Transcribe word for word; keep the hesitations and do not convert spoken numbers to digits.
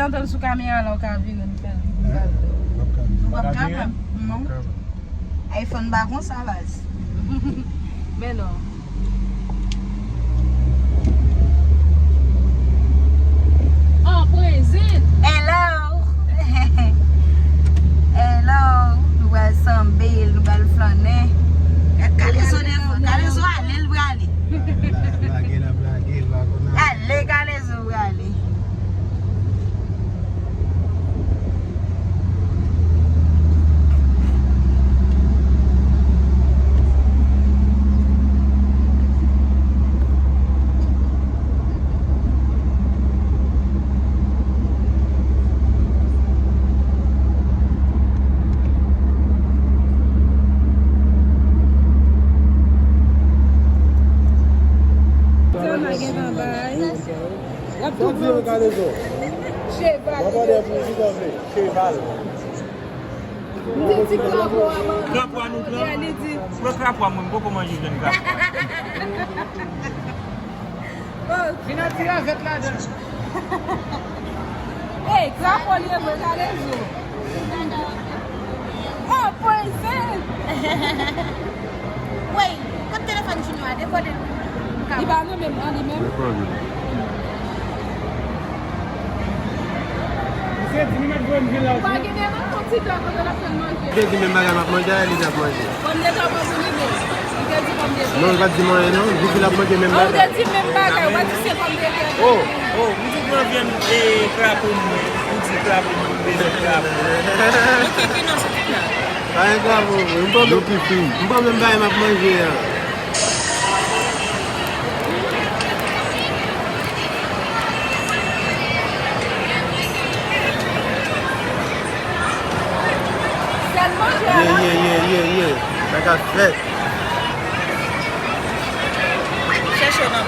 Antann sou kamera la, ou ka vire, nou fè l. Ou p ap kapab. Non. iPhone pa konsa, baz. Men non. An prezan. Hello. Hello. Nou pral sanbe, nou pral flannen. Gad Kalezo devan. Kalezo ale, l prale. Lage, l ap lage, l pa konn ale. Ale, Kalezo prale. Sa gen anba. L ap tou pran ti cheval. Cheval. M di ti krapo a manje. Krapo a nou pran? Li di. Pran krapo a mwen, m poko manje jèn krapo. Oh. Vin ap tire avèk ladan. Ey, krapo li ye vre, Kalezo. Oh, poison! Wey, kot telefòn Junior a? Dekode l. Li pa nan menm an li menm. Misye di li mèt voye m vin la osi. Pa gen nan yon ti tan kote l ap fè l manje. Misye di menm bagay m ap manje a, li t ap manje. Pòmdetè pa pou li menm. Li te di pòmdetè. Non, li pa t di m anyen non. Li di l ap manje menm bagay. Ou te di menm bagay, ou pa di se pòmdetè. Oh, oh, m di pran vyann e krapo m, ou di krapo m, bezwen krapo. Ok, ki non se tout la? Pa gen krapo, m pa menm, m pa menm bagay m ap manje a. Sèl manje a la. Ye, ye, ye, ye, ye. Sa ka fèt. Chèche nan